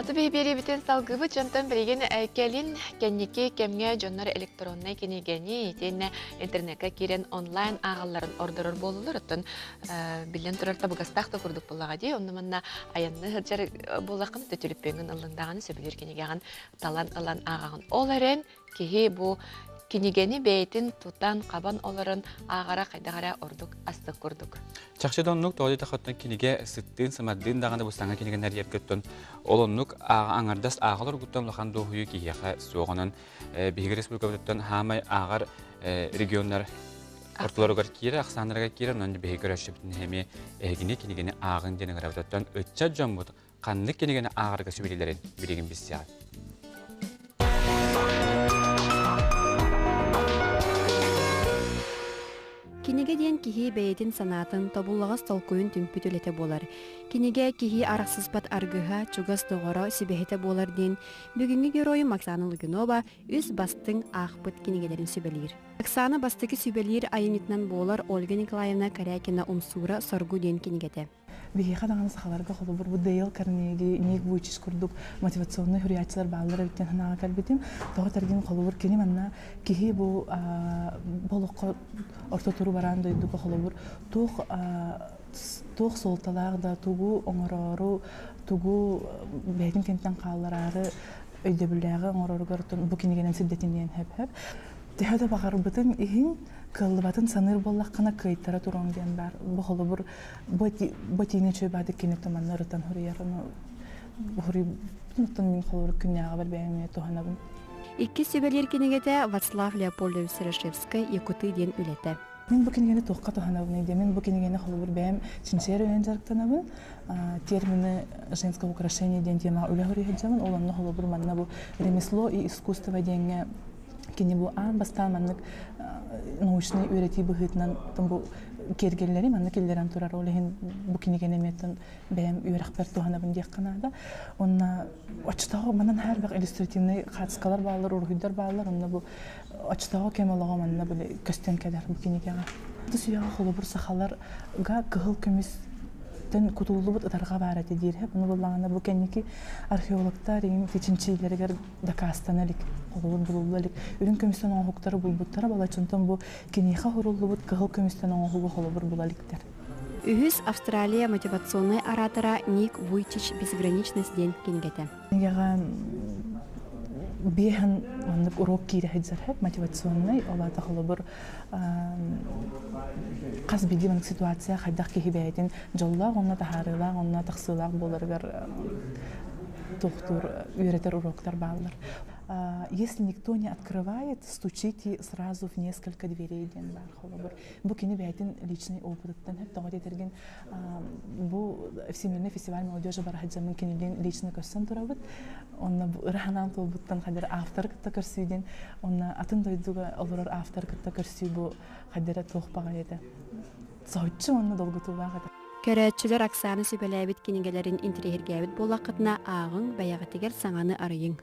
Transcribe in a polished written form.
Аты биһи салгыбыт дьонтон билигин кэлин кэнники кэмҥэ дьоннор электроннай кинигэни итиэннэ интернекка киирэн онлайн ааҕалларын ордорор буоллулар. Оттон биллэн турар табыгастаах да курдук буоллаҕа дии. Онно манна айанны сылдьар буоллаххына төлөпүөҥҥүн ыллындаҕына сөбүлүүр кинигэҕин талан ылан ааҕаҕын. Ол эрэн киһи бу кинигэни бэйэтин тутан, хабан олорон ааҕара хайдах эрэ ордук астык курдук. Чахчы да оннук, тоҕо диэтэххэ кинигэ сыттыын, сымардыын даҕаны бу саҥа кинигэнэр эргөттөн ол оннук аҥардас ааҕал оргуттан улахан дуоһуйуу киһиэхэ суоҕунан биһиги республикабытыттан хаамай ааҕар регионнар ортолоругар киирэ, ахсааннарыгар киирэ, онон биһиги көрөөччүбүтүн эмиэ эһигини кинигэни ааҕын диэн ыҥырабыт. Ыччат дьоммут ханнык кинигэни ааҕарга сүбэлииллэрин билигин билсиэҕиҥ. Кинигэ диэн киһи бэйэтин санаатын, тобуллаҕас толкуйун түмпүт үлэтэ буолар. Кинигэ киһи арахсыспат аргыһа, чугас доҕоро, сүбэһитэ буолар диэн бүгүҥҥү геройум Оксана Лугинова үс бастыҥ аахпыт кинигэлэрин сүбэлиир. Оксана бастакы сүбэлиир айымньытынан буолар Ольга Николаевна Корякина «Умсуура соргу» диэн кинигэтэ. Биһиэхэ даҕаны сахаларга холобур бу Дейл Карнеги, Ник Вуйчич курдук мотивационнай суруйааччылар бааллар эбит диэн санааҕа кэлбитим. Тоҕо тэргин холобур кини манна киһи бу олоххо орто туру бараан дойдуга холобур туох туох суолталаах да тугу оҥороору, тугу бэйэтин кэнниттэн хааллараары өйдөбүллээҕи оҥороругар бу кинигэнэн сирдэтиниэн сөп. Төһө да баҕарбытын иһин кыаллыбатын саныыр буоллаххына кыайтара туруоҥ диэн баар. Бу холобур ботине чуйбаады кини туманна ырытан хуруйар ону хуруйбутун мин холобур күннээҕи бэйэм туһанабын. Иккис сүбэлиир кинигэтэ Вацлав Леопольдович Серошевскай «Якуты» диэн үлэтэ. Мин бу кинигэни туохха туһанабыный диэн мин бу кинигэни холобур бэйэм чинчийэр өйөн дьарыктанабын. Термины женского украшения диэн темаҕа үлэ хоруй сылдьабын. Ол онно холобур манна бу ремесло и искусство диэҥҥэ кини бу аан бастаан маннык научнай үөрэтии быһыытынан бу киэргэллэри манна киллэрэн турар. Ол иһин бу кинигэни эмиэттэн бэйэм үөрэхпэр туһанабын диэххэ наада. Онно оччотооҕу манан элбэх иллюстративнай хаартыскалар бааллар, уруһуйдар бааллар. Онно бу оччотооҕу кэм олоҕо манна били көстөн кэлэр бу кинигэҕэ. Тус үйэҕэ холобур сахаларга кыһыл көмүс кутуллубут ытарҕа баар этэ диир. Буну буллаҕына бу кэнники археологтар иҥин чинчиилэригэр дакаастана илик, холобур булулла илик. Үрүҥ көмүстэн оҥоһуктары булбуттара балаччынтан бу киниэхэ хуруллубут кыһыл көмүстэн оҥоһугу холобур була иликтэр. Үһүс Австралия мотивационнай оратора Ник Вуйчич «Безграничность» диэн кинигэтэ. Кинигэҕэ биэһэн маннык урок киирэ сылдьар мотивационнай, ол аата холобур хас биирдии маннык ситуация хайдах киһи бэйэтин дьоллоох уонна таһаарыылаах уонна тахсыылаах буоларыгар туохтуур үөрэтэр уроктар бааллар. Если никто не открывает, стучите сразу в несколько дверей диэн баар холобур. Бу кини бэйэтин личный опытыттан тоҕо диэтэргин бу Всемирный фестиваль молодежи бараһыдьаммын кинилиин лично көрсөн турабыт. Онно ыраһанаан туолбуттан хадыр автор кытта көрсүү диэн онно атын дойдуга олорор автор кытта көрсүү бу хадыра туох баҕайы этэ. Соһуччу уонна долгутуулаах этэ. Көрөөччүлэр Оксана сүбэлээбит кинигэлэрин интэриэһиргээбит буоллаххытына ааҕыҥ, бэйэҕитигэр саҥаны арыйыҥ.